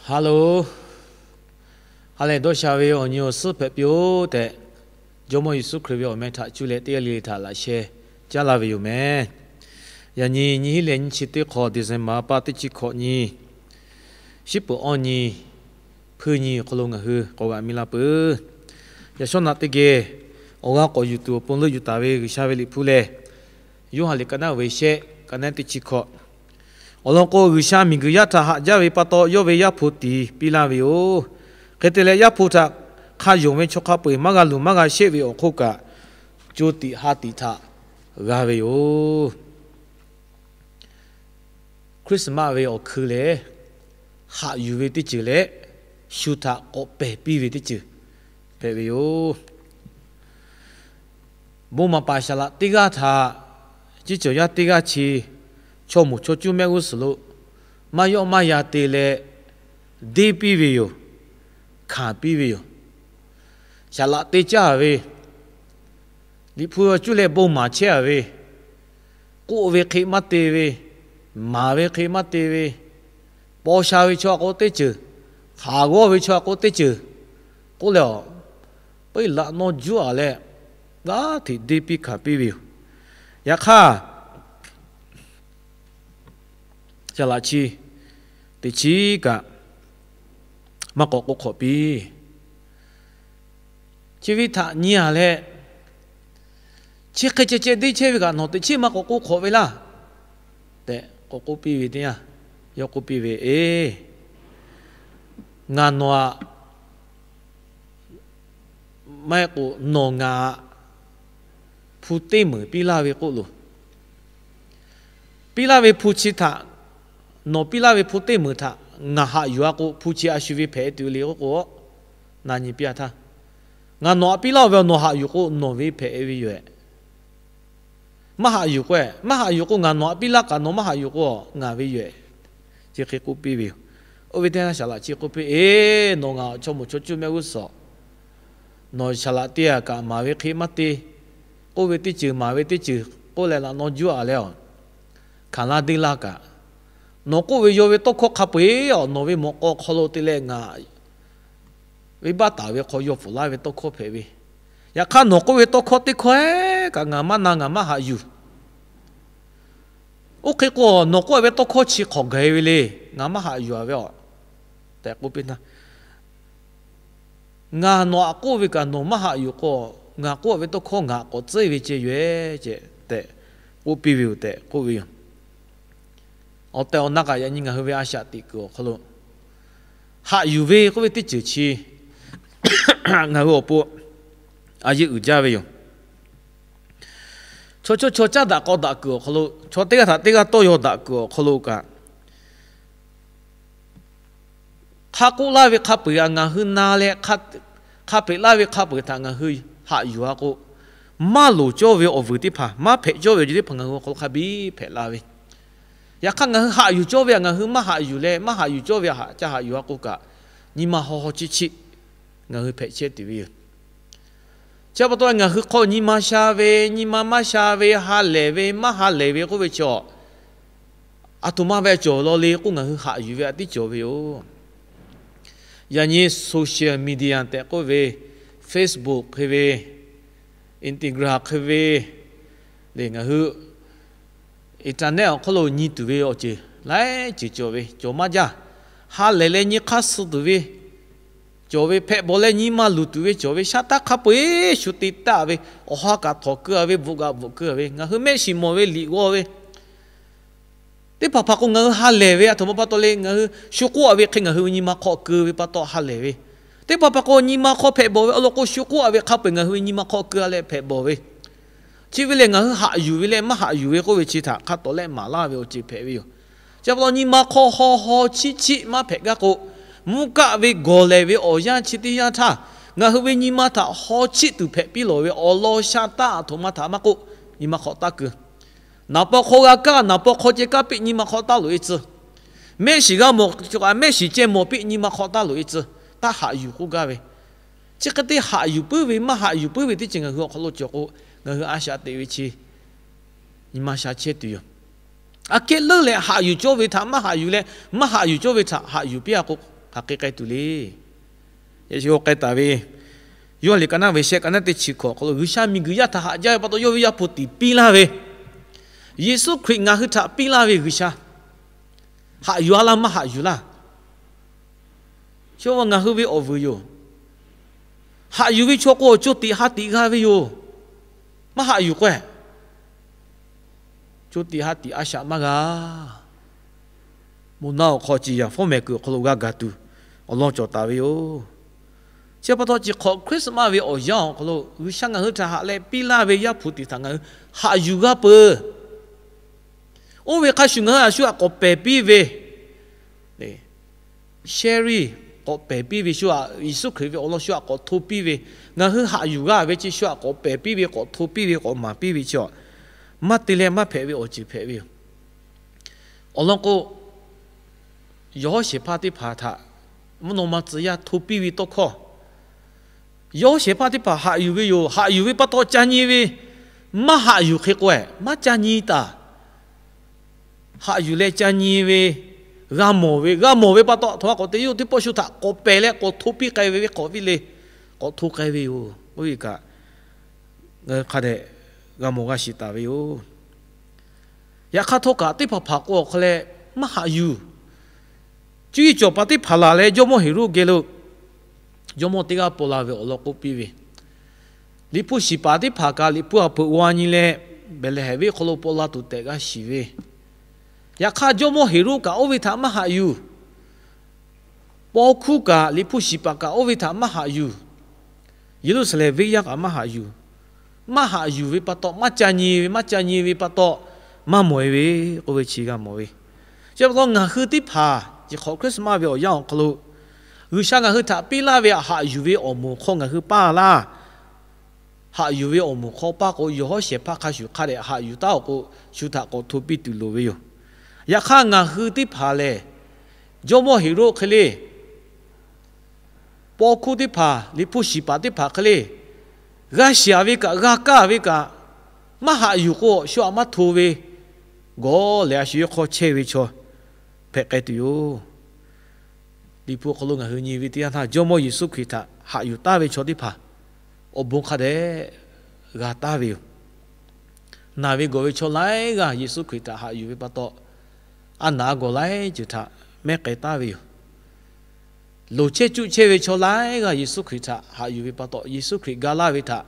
Hello, ha lehˬ dawˇ sha ve awˬ nyi awˬ suhˉ hpehꞈ piˇ-oˆ tehꞈ, Jawˇmawˇ Yeˍsuˆ Hkriꞈ ve awˬ meh htaꞈ cuˇ leh teˇ g'aˇ le le htaꞈ laꞈ sheh caˉ laˇ ve yoˬ meh. Yaꞈ nyi nyiˇ hinˉ leh nyiˇ chi teˇ hk'awꞈ December paˇ teˇ chi hkawꞈ nyi, shiˉ peuˬ awˇ nyi, hpuiˇ nyi awˬ hk'aw lo ngaˬ hui k'awꞈ g'aꞈ mi la peuˬ. Yaꞈ shawˉ naꞈ teˇ geh awˬ g'aˇ k'awꞈ yuˬ tuˬ awˬ pon leuˆ yuˬ taˍ ve G'uiˬsha ve liꞈ hpu lehˬ, Yoˇhanˬ liꞈ ka naˉ ve shehˆ, ka naˉ teˇ chi hkawꞈ awˬ lawn k'o, G'uiˬsha miˬguiˬ yaˇ htaꞈ haꞈ jaˇ ve pa taw, yawˇ ve Yaˇ hpu tiˍ piˇ laˇ ve yoˬ. Hk'e te leh, Yaˇ hpu htaꞈ hk'a yonˍ ve chaw hk'a peu-eˬ maˇ g'a luˬ maˇ g'a sheˆ ve awˬ hk'oˆ kaꞈ, co tiꞈ ha tiꞈ htaꞈ g'a ve yoˬ. Christmas ve awˬ hkui lehˬ, haꞈ yuˬ ve teˇ ceuˬ leh, shu htaꞈ k'awꞈ pehˬ piˇ ve teˇ ceuˬ hpehꞈ ve yoˬ. Bon maˍ paˍ saˍ laꞈ teˇ g'aˇ htaꞈ, ciˉ cawˬ yaˇ teˇ g'aˇ chi, chaw moˍ chaw cuˇ mehˆ g'uˇ suhˍ lo maˇ yawˆ maˇ yan te leh, deˇ piˇ ve yoˬ. Hkanˍ piˇ ve yoˬ. Saˍ laꞈ te caˇ ve, Liꞈ hpu cuˇ leh bon maˍ chehˇ a ve, k'oˆ ve hk'e maˇ te ve, maˍ ve hk'e maˇ te ve, paw sha ve chaw a k'o teˇ ceuˬ, hk'aˬ g'awˇ ve chaw a k'o teˇ ceuˬ k'oˆ leh a, peuˬ laꞈ naw juˇ a leh, g'aˇ hteꞈ deˇ piˇ hkanˍ piˇ ve yoˬ. Yaꞈ hk'aˇ, saˍ laꞈ chi teꞈ chiˉ kaꞈ maˇ k'awꞈ k'oˆ hk'awꞈ piˇ. Chi ve htaꞈ nyi a leh, chi hk'e ceh ceh deˇ chehˇ ve kaꞈ nawˬ teꞈ chiˉ maˇ k'awꞈ k'oˆ hk'awꞈ ve laˇ tehꞈ k'awꞈ k'oˆ piˇ ve teˇ yanˇ, yawˇ k'oˆ piˇ ve, Eˬ, ngaˬ nawˬ aꞈ maˇ heˆ k'o, nawˬ ngaˬ aꞈ hpu teˇ meunˍ piˇ laˇ ve k'oˆ loˬ. Piˇ laˇ ve hpu chi htaꞈ, nawˬ piˇ laˇ ve hpu teˇ meunˍ htaꞈ ngaˬ haꞈ yuˬ a k'o, hpu chi a shu ve hpehꞈ tuˬ le k'oˆ k'o, na nyi piˇ a htaˇ, ngaˬ nawˬ aꞈ piˇ laˇ-oˬ ve, nawˬ haꞈ yuˬ k'o nawˬ ve hpehꞈ ve yoˬ. Maˇ haꞈ yuˬ k'o, maˇ haꞈ yuˬ k'o, ngaˬ nawˬ aꞈ piˇ laˇ kaꞈ nawˬ maˇ haꞈ yuˬ k'o, ngaˬ ve yoˬ. Chi hk'e k'oˆ piˇ ve yoˬ. Oˇ ve teˇ yanˇ saˍ laꞈ chi k'oˆ piˇ, Eˬ, nawˬ ngaˬ chaw moˍ chaw cuˇ mehˆ g'uˇ suhˍ, nawˬ saˍ laꞈ te a kaꞈ maˍ ve hk'e maˇ te, k'oˆ ve teˇ ceuˬ maˍ ve teˇ ceuˬ k'oˆ leh laꞈ naw juˇ a leh a, hkanˍ laˇ deˇ laˇ kaꞈ, nawˬ k'oˆ ve yawˇ ve tawˇ hkawˇ hk'a peu-eˬ a, nawˬ ve mawꞈ k'aw hk'aw lo te leh ngaˬ venˇbaˆ taˍ ve hk'aw yaw pfuhˍ laˇ ve tawˇ hkawˇ hpehꞈ ve. Yaꞈ hk'aˇ nawˬ k'oˆ ve tawˇ hkawˇ teˇ hkawˇ ehˉ kaꞈ ngaˬ maˇ na, ngaˬ maˇ haꞈ yuˬ. Oˇ hk'e k'o, nawˬ k'oˆ ve tawˇ hkawˇ chi hk'awꞈ gaˬ e ve le. Ngaˬ maˇ haꞈ yuˬ a ve a tehꞈ k'oˆ piˇ htaˇ, ngaˬ nawˬ aꞈ k'oˆ ve kaꞈ nawˬ maˇ haꞈ yuˬ k'o, ngaˬ k'oˆ ve tawˇ hkawˇ ngaˬ k'awꞈ tcuhˉ ve ceh yoˬ-e ceh tehꞈ k'oˆ piˇ ve yoˬ tehꞈ k'oˆ ve yoˬ. Awˬ tehˬ awˬ na kaꞈ yaꞈ nyi ngaˬ hui ve a shaꞈ teꞈ kuiˬ awˬ hk'aw lo haꞈ yuˬ ve k'oˆ ve teˇ ceuˬ chi ngaˬ hui awˬ pon a yeˇ uiˍ jaˇ ve yoˬ. Chaw chaw chaw caˉ daꞈ k'aw daꞈ kuiˬ awˬ hk'aw lo, chaw teˇ g'aˇ htaꞈ teˇ g'aˇ tawˇ yaw daꞈ kuiˬ awˬ hk'aw lo kaꞈ, hk'a k'oˆ laˇ ve hk'a peu-eˬ a ngaˬ hui na leh, hk'a hpehꞈ laˇ ve hk'a peu-eˬ htaꞈ ngaˬ hui haꞈ yuˬ a k'o, maˇ loˍ cawˇ ve awˬ vuiˬ teˇ hpaˍ, maˇ hpehꞈ cawˇ ve awˬ ceuˬ teˇ hpaˍ ngaˬ hui awˬ hk'aw lo hk'a biˇ hpehꞈ la ve. Yaꞈ hk'aˇ ngaˬ hui haꞈ yuˬ cawˇ ve a ngaˬ hui maˇ haꞈ yuˬ leh, maˇ haꞈ yuˬ cawˇ ve a haꞈ ca haꞈ yuˬ a k'o kaꞈ, nyi ma haw haw chiˆ chiˆ ngaˬ hui hpehꞈ chehˇ tuˬ ve yoˬ. Chi pa taw ngaˬ hui hk'aw nyi ma sha ve, nyi ma maˇ sha ve, ha lehˬ ve, maˇ ha lehˬ ve k'oˆ ve chaw, aˬ htoꞈ ma ve cawˬ law le k'oˆ ngaˬ hui haꞈ yuˬ ve a tiˉ cawˬ ve yoˬ. Yaꞈ nyi social media tehꞈ k'oˆ ve, Facebook hk'e ve, Instagram hk'e ve, le ngaˬ hui internet awˬ hk'aw lo nyi tuˬ ve awˬ ceuˬ laiˉ ceuˬ cawˬ ve, cawˬ maˇ jaˇ. Ha lehˬ leh nyi hk'aˇ suh tuˬ ve cawˬ ve, hpehꞈ bawˬ leh nyi ma luˬ tuˬ ve cawˬ ve, shaˉ taˉ hk'a peu-eˬ shu te taˍ ve, awˬ ha kaꞈ htawnˍ keu a ve, bvuhꞈ kaꞈ bvuhꞈ keu a ve, ngaˬ hui mehˆ shiˍ mawˬ ve liꞈ g'aw ve teˇ hpaˍ hpaˍ k'o, ngaˬ hui ha lehˬ ve aˬ htoꞈ ma pa taw le, ngaˬ hui shu k'oˆ a ve hk'e ngaˬ hui ve nyi ma hk'aw keu ve pa taw ha lehˬ ve. Teˇ hpaˍ hpaˍ k'o, nyi ma hk'aw hpehꞈ bawˬ ve awˬ lawn k'o, shu k'oˆ a ve hk'a peu-eˬ ngaˬ hui ve nyi ma hk'aw keu a leh hpehꞈ bawˬ ve. Chi ve lehˬ, ngaˬ hui haꞈ yuˬ ve leh maˇ haꞈ yuˬ ve k'oˆ ve chi htaꞈ hk'a tawˍ lehˆ maˍ laˇ ve awˬ ceuˬ hpehꞈ ve yoˬ. Chi pa taw nyi ma hk'aw haw haw chiˆ chiˆ maˇ hpehꞈ gaˇ k'o, mvuhˇ kaˆ ve gawˬ lehˬ ve awˬ yanˇ chi teˇ yanˇ htaˇ, ngaˬ hui ve nyi ma htaꞈ haw chiˆ tuˬ hpehꞈ piˇ lawˬ ve awˬ lawn sha taˉ aˬ htoꞈ ma htaꞈ maˇ k'oˆ, nyi ma hk'aw taˇ keu. Naˍ paw hk'aw g'a kaˇ, naˍ paw hk'aw ceh kaˇ piˇ nyi ma hk'aw taˇ loꞈ e tcuh. Mehˆ shiˍ g'a mawˬ, mehˆ shiˍ ceh mawˬ piˇ nyi ma hk'aw taˇ loꞈ e tcuh. Taˇ haꞈ yuˬ k'oˆ gaˇ ve. Chi hk'e te haꞈ yuˬ puiˉ ve maˇ haꞈ yuˬ puiˉ ve teˇ ceuˬ ngaˬ hui awˬ hk'aw lo cawˬ k'o, ngaˬ hui a shaꞈ teꞈ ve chi nyi ma sha chehˇ tuˬ yoˬ. Aꞈ kehˉ leuˉ leh haꞈ yuˬ cawˇ ve htaꞈ maˇ haꞈ yuˬ leh, maˇ haꞈ yuˬ cawˇ ve htaꞈ haꞈ yuˬ piˇ a k'o, hk'aˬ hk'e k'ai tuˬ le. Yaꞈ shu k'ai taˍ ve, Yoˇhanˬ liꞈ ka naˉ ve shehˆ, ka naˉ teˇ chi hkawꞈ awˬ hk'aw lo, G'uiˬsha miˬguiˬ yaˇ htaꞈ haꞈ jaˇ ve pa taw, yawˇ ve Yaˇ hpu tiˍ piˇ laˇ ve, Yeˍsuˆ Hkriꞈ ngaˬ hui htaꞈ piˇ laˇ ve G'uiˬsha, haꞈ yuˬ a laˇ maˇ haꞈ yuˬ laˇ. Chi ngaˬ hui ve awˬ vuiˬ yoˬ. Haꞈ yuˬ ve chaw k'o, co tiꞈ ha tiꞈ g'a ve yoˬ. Maˇ haꞈ yuˬ k'o, co tiꞈ ha tiꞈ a shaꞈ maˇ g'a. Moˬ naˆ awˬ hk'aw ciˍ yanˍ fawˉ mehˍ kuiˬ awˬ hk'aw lo g'a gaˬ tuˬ awˬ lawn cawˬ taˍ ve yoˬ. Chi pa taw, chi hk'awꞈ Christmas ve awˬ yanˇ awˬ hk'aw lo G'uiˬsha ngaˬ hui htaꞈ haꞈ leh piˇ laˇ ve Yaˇ hpu tiˍ htaꞈ ngaˬ hui haꞈ yuˬ g'a peuˬ. Oˇ ve hk'a shuˍ ngaˬ hui a shu htaꞈ k'awꞈ pehˬ piˇ ve, share k'awꞈ pehˬ piˇ ve, shu htaꞈ Yeˍsuˆ Hkriꞈ ve awˬ lawn shu htaꞈ k'awꞈ hto piˇ ve, ngaˬ hui haꞈ yuˬ g'a ve chi shu htaꞈ k'awꞈ pehˬ piˇ ve, k'awꞈ hto piˇ ve, k'awꞈ maˍ piˇ ve chi, maˇ te leh maˇ hpehꞈ ve awˬ ceuˬ hpehꞈ ve yoˬ. Awˬ lawn k'o, yawˬ hawˉ shehˍ hpaˇ teˇ hpaˍ htaꞈ mvuhˇ naw ma tcuh yaˇ hto piˇ ve tawˇ hkawˇ, yawˬ hawˉ shehˍ hpaˇ teˇ hpaˍ haꞈ yuˬ ve yoˬ. Haꞈ yuˬ ve pa taw ca nyi ve, maˇ haꞈ yuˬ hk'e k'o, maˇ ca nyi taˍ. Haꞈ yuˬ leh ca nyi ve, g'a mawˬ ve, g'a mawˬ ve pa taw, htaꞈ ma k'awꞈ te yawˇ teˇ pawˆ shu htaꞈ k'awꞈ pehˬ leh k'awꞈ hto piˇ k'ai ve, ve k'awꞈ viˇ le, k'awꞈ hto k'ai ve yoˬ. Oˇ ve kaꞈ, ngaˬ hui hk'a dehꞈ g'a mawˬ g'a shiˍ taˍ ve yoˬ. Yaꞈ hk'aˇ htawˇ kaꞈ, teˇ hpaˍ hpaˍ k'o awˬ hk'aw leh maˇ haꞈ yuˬ. Cuˇ yiˍ cawˬ paˍ teˇ hpaˍ laˬ leh Jawˇmawˇ Heˍroˆ geh lo jawˇmawˇ teˇ g'aˇ paw la ve awˬ lawn k'oˆ piˇ ve, Liꞈ hpu shiˍ paˍ teˇ hpaˍ kaꞈ Liꞈ hpu a hpeuꞈ g'a nyi leh, Behˍlehˍhehnˍ venˇ hk'aw lo paw la tuˬ tehꞈ g'a shiˍ ve. Yaꞈ hk'aˇ, Jawˇmawˇ Heˍroˆ kaꞈ oˇ ve htaꞈ maˇ haꞈ yuˬ. Paw hkuˇ kaꞈ Liꞈ hpu shiˍ paˍ kaꞈ oˇ ve htaꞈ maˇ haꞈ yuˬ. Yeˍruˆsaˍlehnˍ venˇ yaˇ kaꞈ maˇ haꞈ yuˬ. Maˇ haꞈ yuˬ ve pa taw maˇ ca nyi ve, maˇ ca nyi ve pa taw maˇ mawˬ e ve, k'oˆ ve chi g'a mawˬ ve. Chi pa taw ngaˬ hui teˇ hpaˍ chi hk'awꞈ Christmas ve awˬ yanˇ awˬ hk'aw lo, G'uiˬsha ngaˬ hui htaꞈ piˇ laˇ ve haꞈ yuˬ ve awˬ moˍ hk'aw ngaˬ hui paˇ laˇ. Haꞈ yuˬ ve awˬ moˍ hk'aw paˇ k'o, yawˬ hawˉ shehˍ hpaˇ hk'a shuˍ hk'a dehꞈ haꞈ yuˬ taˉ awˬ k'o, shu htaꞈ k'awꞈ hto piˇ tuˬ loˍ ve yoˬ. Yaꞈ hk'aˇ, ngaˬ hui teˇ hpaˍ lehˬ, Jawˇmawˇ Heˍroˆ hk'e le, paw hkuˇ teˇ hpaˍ, Liꞈ hpu shiˍ paˍ teˇ hpaˍ hk'e le, g'a shiˍ ve kaꞈ, g'a kaˇ ve kaꞈ, maˇ haꞈ yuˬ k'o, shu htaꞈ maˇ hto ve, gawˬ lehˬ a shu yawˇ hk'aw chehˇ ve chaw hpehꞈ k'ai tuˬ yoˬ. Liꞈ hpu awˬ hk'aw lo ngaˬ hui nyi ve teˇ yanˇ htaˇ, Jawˇmawˇ Yeˍsuˆ Hkriꞈ htaꞈ haꞈ yuˬ taˍ ve chaw teˇ hpaˍ awˬ bon hk'a dehꞈ g'a taˍ ve yoˬ. Naˬ ve gawˬ ve chaw laiˉ g'aˇ Yeˍsuˆ Hkriꞈ htaꞈ haꞈ yuˬ ve pa taw, a naˬ a gawˬ laiˉ ceuˬ htaꞈ mehˉ k'ai taˍ ve yoˬ. Loˍ chehˇ cuˆ chehˇ ve chaw laiˉ g'aˇ Yeˍsuˆ Hkriꞈ htaꞈ haꞈ yuˬ ve pa taw, Yeˍsuˆ Hkriꞈ ga laˇ ve htaꞈ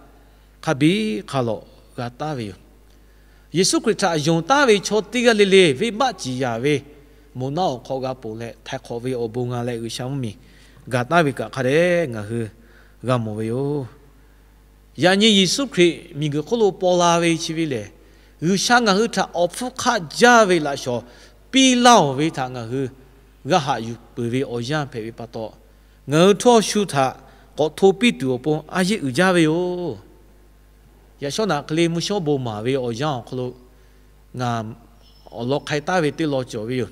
hk'a biˇ hk'a lawꞈ g'a taˍ ve yoˬ. Yeˍsuˆ Hkriꞈ htaꞈ yonˍ taˍ ve chaw teˇ g'aˇ le le, venˇbaˆ ciˍ yanˍ ve moˬ naˆ awˬ hk'aw g'a ponˬ leh, htaiˍ hk'awꞈ ve awˬ bon nga leh G'uiˬsha mvuhˇmiˬ gaˬ taˍ ve kaꞈ hk'a dehꞈ ngaˬ hui g'a mawˬ ve yoˬ. Yaꞈ nyi Yeˍsuˆ Hkriꞈ miˬguiˬ hk'oˆ lo paw la ve chi ve lehˬ, G'uiˬsha ngaˬ hui htaꞈ awˬ hpfuhˇ hk'aˆ jaˇ ve laꞈ shawˍ piˇ laˇ-oˬ ve htaꞈ ngaˬ hui g'a haꞈ yuˬ peuˬ ve awˬ yanˇ hpehꞈ ve pa taw, ngaˬ hui htawˇ shu htaꞈ k'awꞈ hto piˇ tuˬ awˬ pon a yeˆ uiˍ jaˇ ve yoˬ. Yaꞈ shawˉ naꞈ hk'e le mvuhˇ shawˉ bon maˍ ve awˬ yanˇ awˬ hk'aw lo ngaˬ awˬ lawn hk'ai taˍ ve teˇ lawn cawˬ ve yoˬ.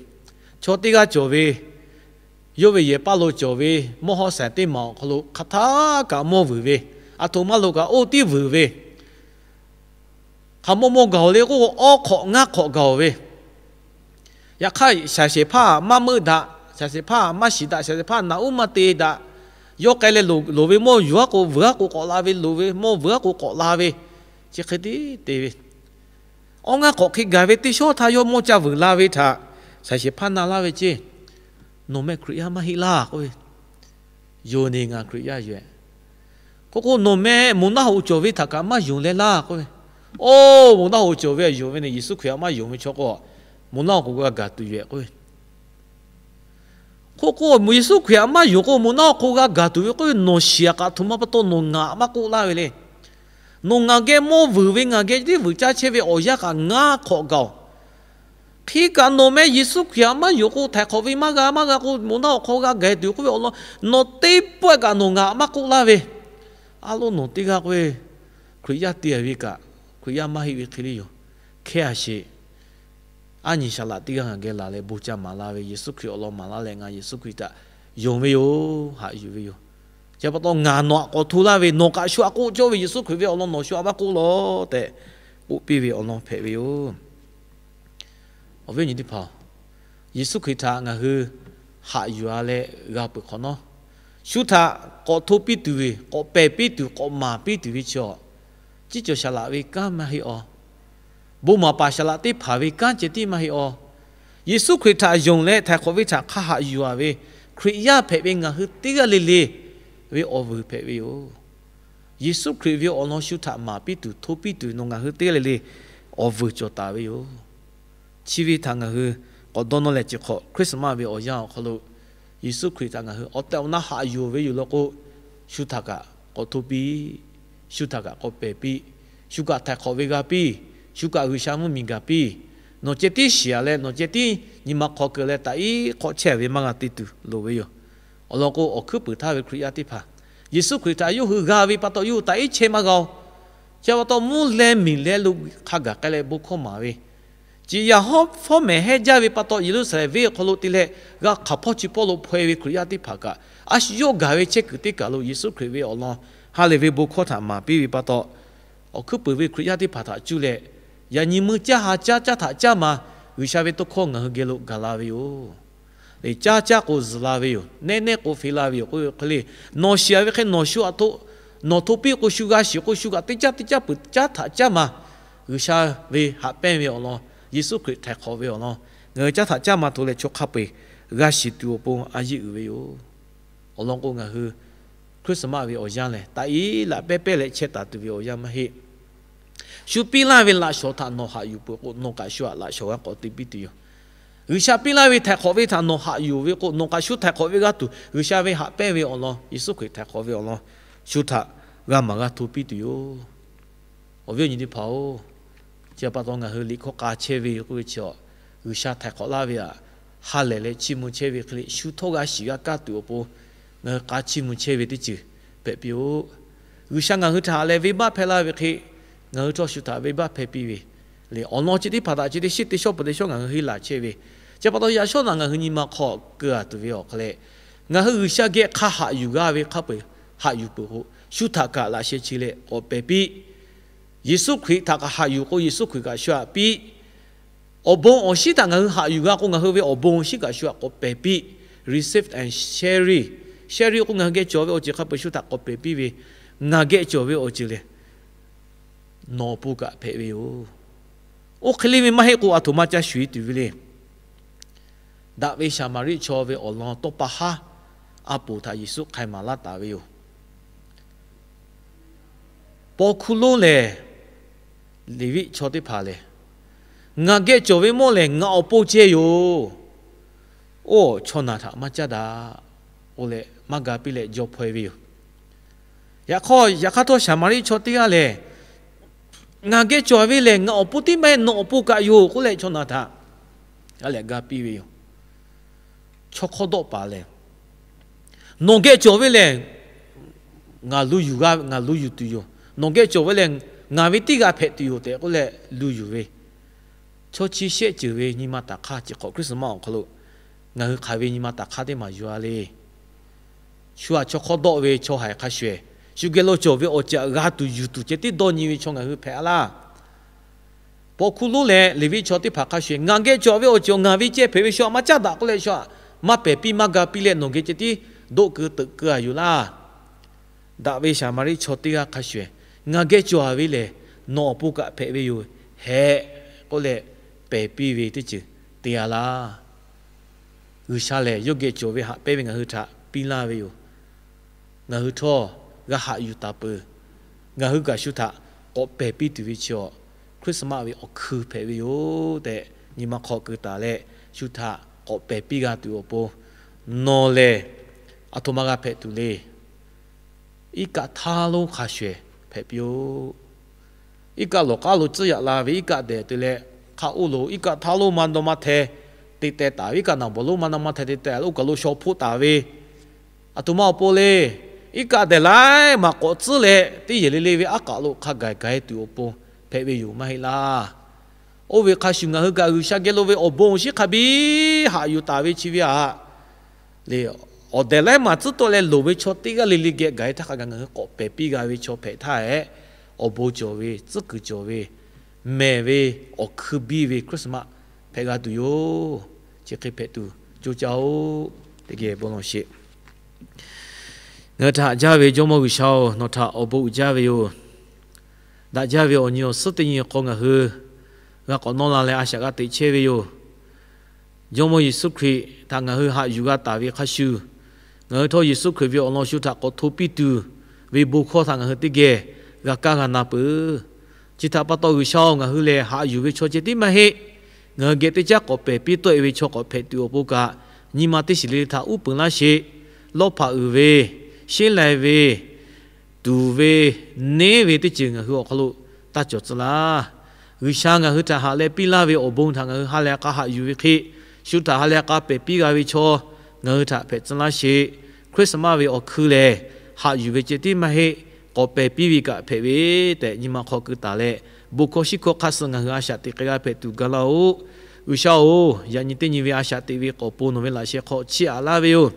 Chaw teˇ g'aˇ cawˬ ve, yawˇ ve yehˬ paˇ lo cawˬ ve mawˇ hawˉ saiˍ teˇ maˬ awˬ hk'aw lo hk'aˬ htaˇ kaꞈ mawˇ vuiˬ ve, aˬ htoꞈ ma lo kaꞈ oˇ tiˉ vuiˬ ve, hk'aˬ mawˇ mawˇ gaˬ-oˬ le k'oˆ k'o, awˉ hk'awꞈ ngaˇ hk'awꞈ gaˬ-oˬ ve. Yaꞈ hk'aˇ, shaˍ shehˍ hpaˇ maˇ meuˆ daꞈ, shaˍ shehˍ hpaˇ maˇ shiˍ daꞈ, shaˍ shehˍ hpaˇ naꞈ uˉ maˇ te daꞈ. Yawˇ k'ai leh loˍ ve mawˇ yuˬ aˉ k'o, vuiˬ aˉ k'o k'awꞈ la ve, loˍ ve mawˇ vuiˬ aˉ k'o k'awꞈ la ve, chi hk'e te te ve. Awˉ ngaˇ hk'awꞈ hk'e gaˬ ve teˇ shawˉ htaˇ yawˇ mawˇ ca vuiˬ la ve htaꞈ shaˍ shehˍ hpaˇ na laˇ ve ceˇ. Nawˬ meh Hkriꞈ yaˇ maˇ heˆ laˇ k'oˆ ve. Yonˍ neˬ, ngaˬ Hkriꞈ yaˇ yoˬ-ehˍ. K'oˆ k'o, nawˬ meh moˬ naˆ hoꞈ cawˬ ve htaꞈ kaꞈ maˇ yonˍ leh laˇ k'oˆ ve. Oˇ, moˬ naˆ hoꞈ cawˬ ve yonˍ ve neˬ, Yeˍsuˆ Hkriꞈ htaꞈ maˇ yonˍ ve chaw k'o, moˬ naˆ hoꞈ k'o g'a gaˬ tuˬ yoˬ-ehˍ k'oˆ ve. K'oˆ k'o, Yeˍsuˆ Hkriꞈ htaꞈ maˇ yonˍ k'o, moˬ naˆ hoꞈ k'o g'a gaˬ tuˬ ve k'oˆ ve, nawˬ shiˍ-aꞈ kaꞈ htoꞈ ma pa taw nawˬ ngaˬ maˇ k'oˆ laˇ ve le. Nawˬ ngaˬ geh mawˇ vuiˬ ve, ngaˬ geh teˇ vuiˬ caˇ chehˇ ve awˬ yanˇ kaꞈ ngaˇ hk'awꞈ gaˬ-oˬ. Hk'e kaꞈ nawˬ meh Yeˍsuˆ Hkriꞈ htaꞈ maˇ yonˍ k'o, htaiˍ hk'awꞈ ve maˇ g'a, maˇ g'a k'o, moˬ naˆ hoꞈ hk'aw g'a gaˬ tuˬ k'oˆ ve awˬ lawn, nawˬ teˇ pawehˇ kaꞈ nawˬ ngaˬ maˇ k'oˆ laˇ ve. A lo nawˬ teˇ g'aˇ k'oˆ ve, Hkriꞈ yaˇ te ve kaꞈ, Hkriꞈ yaˇ maˇ heˆ ve hk'e le yoˬ. Hkehˇ a sheˍ. Aˉ nyi shaˍ laꞈ teˇ g'aˇ ngaˬ geh laˬ leh bon ca maˍ la ve, Yeˍsuˆ Hkriꞈ awˬ lawn maˍ laˇ leh ngaˬ Yeˍsuˆ Hkriꞈ htaꞈ yonˍ ve yoˬ, haꞈ yuˬ ve yoˬ. Chi pa taw ngaˬ nawˬ htaꞈ k'awꞈ hto laˇ ve, nawˬ kaꞈ shu htaꞈ k'oˆ cawˇ ve Yeˍsuˆ Hkriꞈ ve awˬ lawn nawˬ shu htaꞈ maˇ k'oˆ law tehꞈ k'oˆ piˇ ve awˬ lawn hpehꞈ ve yoˬ. Awˬ viˉ awˬ nyi teˇ hpaˍ-oˬ, Yeˍsuˆ Hkriꞈ htaꞈ ngaˬ hui haꞈ yuˬ a leh g'a peuˬ hk'awꞈ nawˉ, shu htaꞈ k'awꞈ hto piˇ tuˬ ve, k'awꞈ pehˬ piˇ tuˬ, k'awꞈ maˍ piˇ tuˬ ve chi awˬ, ciˉ cawˬ shaˍ laꞈ ve kanˉ maˇ heˆ awˬ, bon maˍ paˍ shaˍ laꞈ teˇ hpaˍ ve kanˉ ceh tiˉ maˇ heˆ awˬ, Yeˍsuˆ Hkriꞈ htaꞈ yonˍ leh htaiˍ hk'awꞈ ve htaꞈ hk'a haꞈ yuˬ a ve Hkriꞈ yaˇ hpehꞈ ve ngaˬ hui teˇ g'aˇ le le ve awˬ vuiˬ hpehꞈ ve yoˬ. Yeˍsuˆ Hkriꞈ ve awˬ lawn shu htaꞈ maˍ piˇ tuˬ, hto piˇ tuˬ nawˬ ngaˬ hui teˇ g'aˇ le le awˬ vuiˬ cawˬ taˍ ve yoˬ. Chi ve htaꞈ ngaˬ hui k'awꞈ dawˇ nawˇ leh, chi hk'awꞈ Christmas ve awˬ yanˇ awˬ hk'aw lo Yeˍsuˆ Hkriꞈ htaꞈ ngaˬ hui awˬ tehˬ awˬ na haꞈ yuˬ ve yoˬ law k'o, shu htaꞈ kaꞈ k'awꞈ hto piˇ, shu htaꞈ kaꞈ k'awꞈ pehˬ piˇ, shu kaꞈ htaiˍ hk'awꞈ ve g'a piˇ, shu kaꞈ G'uiˬsha mvuhˇmiˬ gaˬ piˇ. Nawˬ ceh tiˉ shiˍ a leh nawˬ ceh tiˉ nyi ma hk'aw keu leh taꞈ iˉ hk'awꞈ chehˇ ve maˇ g'a te tuˬ loˍ ve yoˬ. Awˬ lawn k'o, awˬ hkuiˉ puiˍ htaˇ ve Hkriꞈ yaˇ teˇ hpaˍ Yeˍsuˆ Hkriꞈ htaꞈ yawˇ hui g'a ve pa taw, yawˇ hui taꞈ iˉ chehˇ maˇ g'a oˬ. Chi pa taw, mvuhˇ leh miˬ leh lo hk'a gaˬ k'ai leh bon hkawˇ maˍ ve, ciˍ yaˍ hawˉ hpawˇ mehˍ hehnˇ jaˇ ve pa taw, Yeˍruˆsaˍlehnˍ venˇ awˬ hk'aw lo te leh g'a hk'aˬ hpawˇ chi hpawˇ lo hpaw e ve Hkriꞈ yaˇ teˇ hpaˍ kaꞈ, a shu yawˇ gaˬ ve chehˇ kuiˬ teˇ kaˬ lo Yeˍsuˆ Hkriꞈ ve awˬ lawn ha lehˬ ve bon hkawˇ htaꞈ maˍ piˇ ve pa taw, awˬ hkuiˉ puiˍ ve Hkriꞈ yaˇ teˇ hpaˍ htaꞈ cuˇ leh, yaꞈ nyi meuˇ caˇ ha caˇ, caˇ htaꞈ caˇ ma, G'uiˬsha ve tawˇ hkawˇ ngaˬ hui geh lo gaˬ la ve yoˬ. Leh caˇ caˇ k'o zuhˬ la ve yoˬ, nehˉ nehˉ k'o feꞈ la ve yoˬ k'oˆ ve hk'e le, nawˬ shiˍ a ve hk'e nawˬ shu aꞈ htoꞈ, nawˬ hto piˇ k'o shu g'a shiˍ k'o, shu kaꞈ teˇ caˇ teˇ caˇ peuˬ caˇ htaꞈ caˇ ma, G'uiˬsha ve haꞈ pehnˇ ve awˬ lawn, Yeˍsuˆ Hkriꞈ htaiˍ hk'awꞈ ve awˬ lawn, ngaˬ hui caˇ htaꞈ caˇ ma hto leh chaw hk'a peu-eˬ g'a shiˍ tuˬ awˬ pon a yeˇ uiˍ ve yoˬ. Awˬ lawn k'o, ngaˬ hui Christmas ve awˬ yanˇ lehˬ, taꞈ iˉ laꞈ pehˉ pehˉ leh chehˇ taˍ tuˬ ve awˬ yanˇ maˇ heˆ. Shu piˇ laˇ ve laꞈ shawnˍ htaꞈ nawˬ haꞈ yuˬ peuˬ k'o, nawˬ kaꞈ shu htaꞈ laꞈ shawnˍ g'a k'awꞈ te piˇ tuˬ yoˬ. G'uiˬsha piˇ laˇ ve htaiˍ hk'awꞈ ve htaꞈ nawˬ haꞈ yuˬ ve k'o, nawˬ kaꞈ shu htaiˍ hk'awꞈ ve g'a tuˬ, G'uiˬsha ve haꞈ pehnˇ ve awˬ lawn, Yeˍsuˆ Hkriꞈ htaiˍ hk'awꞈ ve awˬ lawn, shu htaꞈ g'a maˍ g'a hto piˇ tuˬ yoˬ. Awˬ viˉ awˬ nyi teˇ hpaˍ-oˬ, chi pa taw ngaˬ hui liꞈ hkawˇ k'a chehˇ ve k'oˆ ve chi, G'uiˬsha htaiˍ hk'awꞈ laˇ ve htaꞈ ha lehˬ leh chiˇ mvuh chehˇ ve hk'e le, shu htawˇ g'a shiˍ g'a kaˇ tuˬ awˬ pon ngaˬ hui k'a chiˇ mvuh chehˇ ve teˇ ceuˬ hpehꞈ piˇ-oˆ. G'uiˬsha ngaˬ hui htaꞈ haꞈ leh venˇbaˆ hpehˇ laˇ ve hk'e, ngaˬ hui htawˇ shu htaꞈ venˇbaˆ hpehˇ piˇ ve le, awˬ lawn chi teˇ hpaˍ htaꞈ chi teˇ shiˉ teˇ shawˉ peuˬ teˇ shawˉ ngaˬ hui henˇ laˬ chehˇ ve, chi pa taw yaꞈ shawˉ naꞈ ngaˬ hui nyi ma hk'aw keu a tuˬ ve awˬ hk'e leh, ngaˬ hui G'uiˬsha geh hk'a haꞈ yuˬ g'a ve hk'a peu-eˬ haꞈ yuˬ peuˬ k'o, shu htaꞈ kaꞈ laꞈ sheh chi leh k'awꞈ pehˬ piˇ. Yeˍsuˆ Hkriꞈ htaꞈ kaꞈ haꞈ yuˬ k'o, Yeˍsuˆ Hkriꞈ kaꞈ shu htaꞈ piˇ. Awˬ bon awˬ shinˉ htaꞈ ngaˬ hui haꞈ yuˬ g'a k'o, ngaˬ hui ve awˬ bon awˬ shinˉ kaꞈ shu htaꞈ k'awꞈ pehˬ piˇ. Receive and share. Share k'o, ngaˬ hui geh cawˬ ve awˬ ceuˬ hk'a peu-eˬ shu htaꞈ k'awꞈ pehˬ piˇ ve, ngaˬ geh cawˬ ve awˬ ceuˬ lehˬ, nawˬ awˬ pon kaꞈ hpehꞈ ve yoˬ. Oˇ hk'e le ve maˇ heˆ k'o, aˬ htoꞈ ma ca shuˍ e tuˬ ve le. Daꞈ ve Saˍmaˍriˆ chaw ve awˬ lawn tawˇ pa haˉ a poˍ htaꞈ Yeˍsuˆ hk'ai maˍ laˇ taˍ ve yoˬ. Paw hkuˇ lonˉ lehˬ, Leˍviˆ chaw teˇ hpaˍ lehˬ, ngaˬ geh cawˬ ve mawˇ lehˬ ngaˬ awˬ pon ceh yoˬ. Oˇ chaw naˬ htaꞈ maˇ caˉ daꞈ k'oˆ leh maˇ ga piˇ leh jaw hpaw e ve yoˬ. Yaꞈ hk'aˇ, yaꞈ hk'aˇ htawˇ Saˍmaˍriˆ chaw teˇ g'aˇ lehˬ, ngaˬ geh cawˬ ve lehˬ ngaˬ awˬ pon tiˉ maˇ heˆ, nawˬ awˬ pon kaꞈ yoˬ k'oˆ leh chaw naˬ htaꞈ a lehꞈ ga piˇ ve yoˬ. Chaw hk'awˇ dawˆ paˍ lehˬ, nawˬ geh cawˬ ve lehˬ, ngaˬ lu yuˬ g'a, ngaˬ lu yuˬ tuˬ yoˬ. Nawˬ geh cawˬ ve lehˬ, ngaˬ ve tiˉ g'a hpehꞈ tuˬ yoˬ tehꞈ k'oˆ leh lu yuˬ ve, chaw chi shehˆ ceuˬ ve nyi ma taˍ hk'aˇ chi hk'awꞈ Christmas awˬ hk'aw lo ngaˬ hui hk'aˬ ve nyi ma taˍ hk'aˇ teˇ maˬ yuˬ a le. Shu htaꞈ chaw hk'awˇ dawˆ ve chaw haiˬ hk'a shuˍ, shu geh lo cawˬ ve awˬ ceuˬ g'a tuˬ yuˬ tuˬ ceh tiˉ dawˇ nyi ve chaw ngaˬ hui hpehꞈ a laˇ. Paw hkuˇ lonˉ leh Leˍviˆ chaw teˇ hpaˍ hk'a shuˍ, ngaˬ geh cawˬ ve awˬ ceuˬ ngaˬ ve ceh hpehꞈ ve shu htaꞈ maˇ caˉ daꞈ k'oˆ leh shu htaꞈ maˇ pehˬ piˇ maˇ ga piˇ leh nawˬ geh ceh tiˉ doˆ keu teuꞈ keu a yoˬ laˇ. Daꞈ ve Saˍmaˍriˆ chaw teˇ g'aˇ hk'a shuˍ, ngaˬ geh cawˬ ve lehˬ, nawˬ awˬ pon kaꞈ hpehꞈ ve yoˬ hehꞈ k'oˆ leh pehˬ piˇ ve teˇ ceuˬ te a laˇ. G'uiˬsha lehˬ, yawˇ geh cawˬ ve haꞈ pehnˇ ve ngaˬ hui htaꞈ piˇ laˇ ve yoˬ. Ngaˬ hui htawˇ g'a haꞈ yuˬ taˍ peuˬ. Ngaˬ hui kaꞈ shu htaꞈ k'awꞈ pehˬ piˇ tuˬ ve chi awˬ Christmas ve awˬ hkui hpehꞈ ve yoˬ tehꞈ nyi ma hk'aw keu taˍ leh, shu htaꞈ k'awꞈ pehˬ piˇ g'a tuˬ awˬ pon nawˬ lehˬ aˬ htoꞈ ma g'a hpehꞈ tuˬ le. Iˉ kaˆ htaˇ lonˉ hk'a shuˍ hpehꞈ piˇ-oˆ. Iˉ kaˆ lawˬ k'aˉ lo tcuhˉ yaꞈ la ve iˉ kaˆ dehˬ te leh, hk'a oˇ lo iˉ kaˆ htaˇ lonˉ ma naw ma hteh te teh taˍ ve, iˉ kaˆ naˬ bawˬ lonˉ ma naw ma hteh te teh oˇ kaˬ lo shaw hpoˆ taˍ ve, aˬ htoꞈ ma awˬ pon le. Iˉ kaˆ dehˬ laiˉ maˬ k'awꞈ tcuhˉ leh teˇ yehˬ le le ve aˉ k'aꞈ lo hk'a gaˬ gaˬ e tuˬ awˬ pon hpehꞈ ve yoˬ maˇ heˆ laˇ. Oˇ ve hk'a shuˍ ngaˬ hui kaꞈ G'uiˬsha geh lo ve awˬ bon awˬ shinˉ hk'a biˇ haꞈ yuˬ taˍ ve chi ve aꞈ le, awˬ dehˬ laiˉ maˬ tcuhˉ tawˆ leh loˍ ve chaw teˇ g'aˇ le le geh gaˬ e htaˇ hk'a gaˬ ngaˬ hui k'awꞈ pehˬ piˇ g'a ve chaw hpehꞈ htaˇ hehꞈ, awˬ bon cawˬ ve, tcuhˉ kuiˬ cawˬ ve, mehˬ ve, awˬ hkui biˇ ve Christmas hpehꞈ g'a tuˬ yoˬ. Chi hk'e hpehꞈ tuˬ co caˇ-oˆ. Teˇ geh bon lawˬ sheˍ. Ngaˬ hui htaꞈ haꞈ jaˇ ve Jawˇmawˇ G'uiˬsha-oˬ, nawˬ htaꞈ awˬ bon uiˍ jaˇ ve yoˬ. Daꞈ jaˇ ve awˬ nyi awˬ suhˉ teˇ nyi hk'aw ngaˬ hui g'a k'awꞈ nawˇ la leh a shaꞈ g'a teꞈ chehˇ ve yoˬ. Jawˇmawˇ Yeˍsuˆ Hkriꞈ htaꞈ ngaˬ hui haꞈ yuˬ g'a taˍ ve hk'a shuˍ, ngaˬ hui htawˇ Yeˍsuˆ Hkriꞈ ve awˬ lawn shu htaꞈ k'awꞈ hto piˇ tuˬ ve bon hkawˇ htaꞈ ngaˬ hui teˇ geh g'a kaˇ g'a na peuˬ. Chi htaꞈ pa taw G'uiˬsha-oˬ, ngaˬ hui lehˬ haꞈ yuˬ ve chaw ceh tiˉ maˇ heˆ. Ngaˬ hui geh teˇ caˉ k'awꞈ pehˬ piˇ tawˆ e ve chaw k'awꞈ hpehꞈ tuˬ awˬ pon kaꞈ, nyi ma teˇ shiˍ le le htaꞈ uˉ peunˍ laˇ sheˍ. Lawˇ hpaꞈ uiˍ ve, sheˉ lai ve, tuˍ ve, neˉ ve teˇ ceuˬ ngaˬ hui awˬ hk'aw lo taˇ cawˬ tcuh laˇ. G'uiˬsha ngaˬ hui htaꞈ haꞈ leh piˇ laˇ ve awˬ bon htaꞈ ngaˬ hui ha leh k'a haꞈ yuˬ ve hk'e, shu htaꞈ ha leh k'a pehˬ piˇ g'a ve chaw ngaˬ hui htaꞈ hpehꞈ tcuh laˇ sheˍ. Christmas ve awˬ hkui lehˬ, haꞈ yuˬ ve ceh tiˉ maˇ heˆ. K'awꞈ pehˬ piˇ ve kaꞈ hpehꞈ ve tehꞈ nyi ma hk'aw keu taˍ leh, bon hkawˇ shiˉ hkawˇ hk'aˇ suh ngaˬ hui a shaꞈ teꞈ k'ai g'a hpehꞈ tuˬ ga laˇ-oˬ. G'uiˬsha-oˬ, yaꞈ nyi teˇ nyi ve a shaꞈ teꞈ ve k'awꞈ po nawˬ ve laꞈ sheh hk'aw chiˇ aꞈ laˇ ve yoˬ.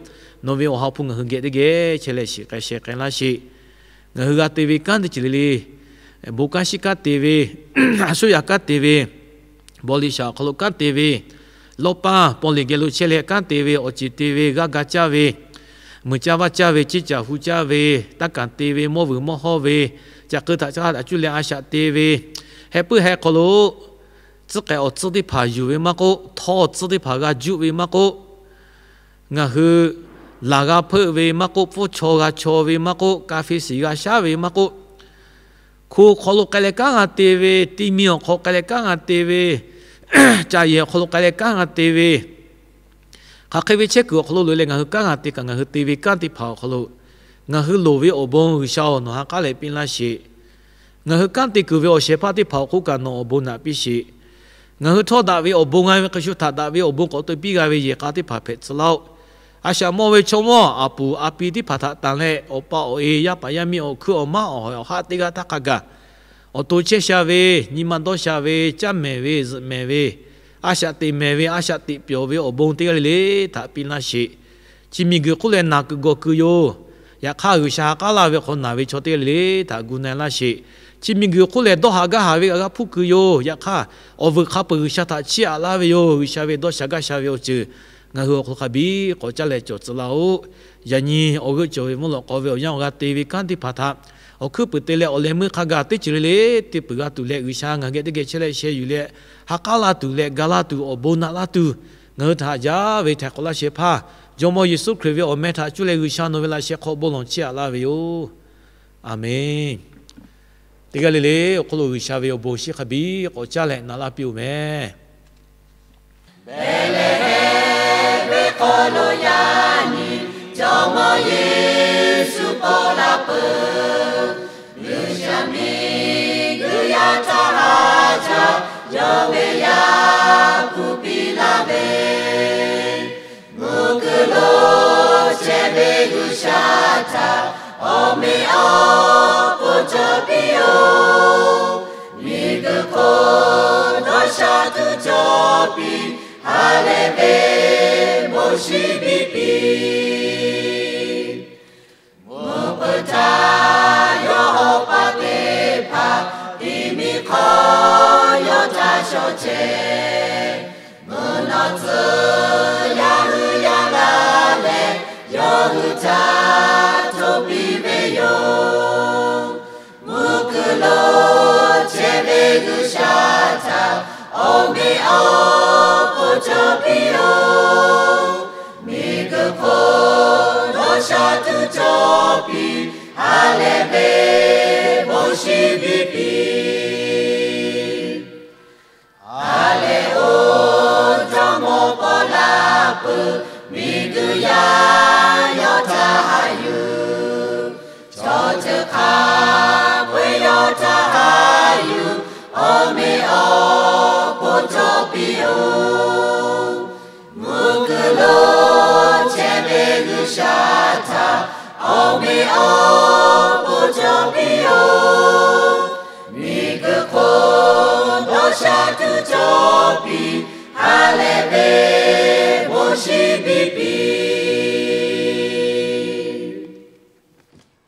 Nawˬ ve awˬ ha hpu ngaˬ hui geh teˇ geh chehˇ leh shiˍ k'ai sheh k'ai laˇ sheˍ. Ngaˬ hui g'a te ve kanˉ teˇ ceuˬ le le, bon kanˉ shiˉ kanˉ te ve, a shuˉ yaꞈ kanˉ te ve, bawˇ liꞈ shaˍ awˬ hk'aw lo kanˉ te ve, lawˇ paˇ paw liꞈ geh lo chehˇ leh kanˉ te ve, awˬ ceˬ te ve, g'aˇ ga caˇ ve, meuˬ caˇ vaˇ caˇ ve, ceˇ caˬ hu caˇ ve, taˇ kaˍ te ve, mawˇ vuiˬ mawˇ hawˇ ve, caꞈ keu htaꞈ caˇ htaꞈ cuˇ leh a shaꞈ te ve, heh puiˉ heh hk'aw lo tcuhˉ k'ai awˬ tcuhˉ teˇ hpaˍ yuˬ ve maˇ k'oˆ, htawˇ awˬ tcuhˉ teˇ hpaˍ g'a juˆ ve maˇ k'oˆ, ngaˬ hui laˬ g'a hpeuˆ ve maˇ k'oˆ, pfuhˇ chaw g'a chaw ve maˇ k'oˆ, ka hpe shiˍ g'a shaˉ ve maˇ k'oˆ, hko hk'aw lo k'ai leh kanˉ g'a te ve, ti mi awˬ hk'aw k'ai leh kanˉ g'a te ve, caˬ yehˬ awˬ hk'aw lo k'ai leh kanˉ g'a te ve, hk'aˬ hk'e ve chehˇ kuiˬ awˬ hk'aw lo loꞈ e leh ngaˬ hui kanˉ g'a te kaꞈ, ngaˬ hui te ve kanˉ teˇ hpaˍ awˬ hk'aw lo ngaˬ hui loˍ ve awˬ bon G'uiˬsha-oˬ, nawˬ ha k'aˉ leh piˇ laˇ sheˍ. Ngaˬ hui kanˉ te kuiˬ ve awˬ shehˍ hpaˇ teˇ hpaˍ awˬ hk'oˆ kaꞈ nawˬ awˬ bon naꞈ piˇ sheˍ. Ngaˬ hui htawˇ daꞈ ve awˬ bon g'a ve hk'e shu htaꞈ daꞈ ve awˬ bon k'awꞈ te piˇ g'a ve yehˬ k'a teˇ hpaˍ hpehꞈ tcuh laˇ-oˆ. A shaꞈ mawˇ ve chaw mawˇ a puˍ a pi teˇ hpaˍ htaꞈ tanˬ leh, awˬ pa awˬ e, yaˇ paˍ yaˇ miˇ, awˬ hkuiˉ awˬ maˉ, awˬ hawehˬ awˬ haˆ teˇ g'aˇ htaˇ hk'a gaˬ awˬ to chehˇ sha ve, nyi ma dawˇ sha ve, caˇ mehˍ ve, zuhꞈ mehˍ ve, a shaꞈ teꞈ mehˍ ve, a shaꞈ teꞈ pyawˬ ve awˬ bon teˇ g'aˇ le le htaꞈ piˇ laˇ sheˍ. Chi miˬguiˬ hk'oˆ lehˬ naˬ kuiˬ gawˬ kuiˬ yoˬ. Yaꞈ hk'aˇ G'uiˬsha ha k'aˉ laˇ ve hk'aw naˬ ve chaw teˇ g'aˇ le le htaꞈ gu na-e laˇ sheˍ. Chi miˬguiˬ hk'oˆ lehˬ dawˇ haꞈ gaˇ haꞈ ve kaꞈ g'a hpuˇ kuiˬ yoˬ. Yaꞈ hk'aˇ awˬ vuiˬ hk'a peu-eˬ G'uiˬsha htaꞈ chiˇ aꞈ laˇ ve yoˬ. G'uiˬsha ve dawˇ sha gaˇ sha ve awˬ ceuˬ ngaˬ hui awˬ hk'aw lo hk'a biˉ k'awꞈ caˇ leh cawˬ tcuh laˇ-oˆ. Yaꞈ nyi awˬ g'euˆ cawˬ ve mvuhˇ lawꞈ k'aw ve awˬ yanˇ awˬ g'a te ve kanˉ teˇ hpaˍ htaꞈ awˬ hkuiˉ puiˍ te leh awˬ leh meuˇ hk'a gaˬ teˇ ceuˬ le le te peuˬ g'a tuˬ leh G'uiˬsha ngaˬ geh teˇ geh chehˇ leh sheh yuˬ leh ha k'aˉ laˇ tuˬ leh ga laˇ tuˬ awˬ bon naꞈ laˇ tuˬ, ngaˬ hui htaꞈ haꞈ jaˇ ve htaiˍ hk'awꞈ laˇ shehˍ hpaˇ Jawˇmawˇ Yeˍsuˆ Hkriꞈ ve awˬ meh htaꞈ cuˇ leh G'uiˬsha nawˬ ve laꞈ sheh hk'aw bon lawˬ chiˇ aꞈ laˇ ve yoˬ. Aˬmenˍ. Teˇ g'aˇ le le awˬ hk'oˆ lo G'uiˬsha ve awˬ bon shiˉ hk'a biˉ k'awꞈ caˇ leh na laˇ piˇ-oˬ meh. Behˍlehˍhehnˍ ve hk'aw lo yaꞈ nyi Jawˇmawˇ Yeˍsuˆ paw la peuˬ. G'uiˬsha miˬguiˬ yaˇ htaˇ haˉ jaˇ yawˇ ve Yaˇ hpu piˇ laˇ ve, mvuhˇ kuiˬ lo chehˇ ve G'uiˬsha htaꞈ awˬ meꞈ awˬ hponˇ cawˬ piˇ-oˬ. Miˬguiˬ hk'oˆ dawˇ sha tuˬ cawˬ piˇ, ha lehˬ ve bon shiˍ biˇ piˇ. Mvuhˇ peuˬ htaˇ yawˇ hawˉ paˆ teˇ hpaˍ tiꞈ miˬ hk'aw yawˇ htaꞈ shawˍ chehˇ. Mvuhˇ naw tcuh yaˇ hui yaˇ g'a leh, yawˇ hui htaꞈ hto piˇ ve yoˬ. Mvuhˇ kuiˬ lo chehˇ ve G'uiˬsha htaꞈ awˬ meꞈ awˬ hponˇ cawˬ piˇ-oˬ. Miˬguiˬ hk'oˆ dawˇ sha tuˬ cawˬ piˇ, ha lehˬ ve bon shiˍ biˇ piˇ. Ha lehˬ oˬ, Jawˇmawˇ paw la peuˬ, miˬguiˬ yaˇ yawˇ htaꞈ haꞈ yuˬ. Chaw ceuˬ hk'a peu-eˬ yawˇ htaꞈ haꞈ yuˬ, awˬ meꞈ awˬ hponˇ cawˬ piˇ-oˬ. Mvuhˇ kuiˬ lo chehˇ ve G'uiˬsha htaꞈ awˬ meꞈ awˬ hponˇ cawˬ piˇ-oˬ. Miˬguiˬ hk'oˆ dawˇ sha tuˬ cawˬ piˇ, ha lehˬ ve bon shiˍ biˇ piˇ.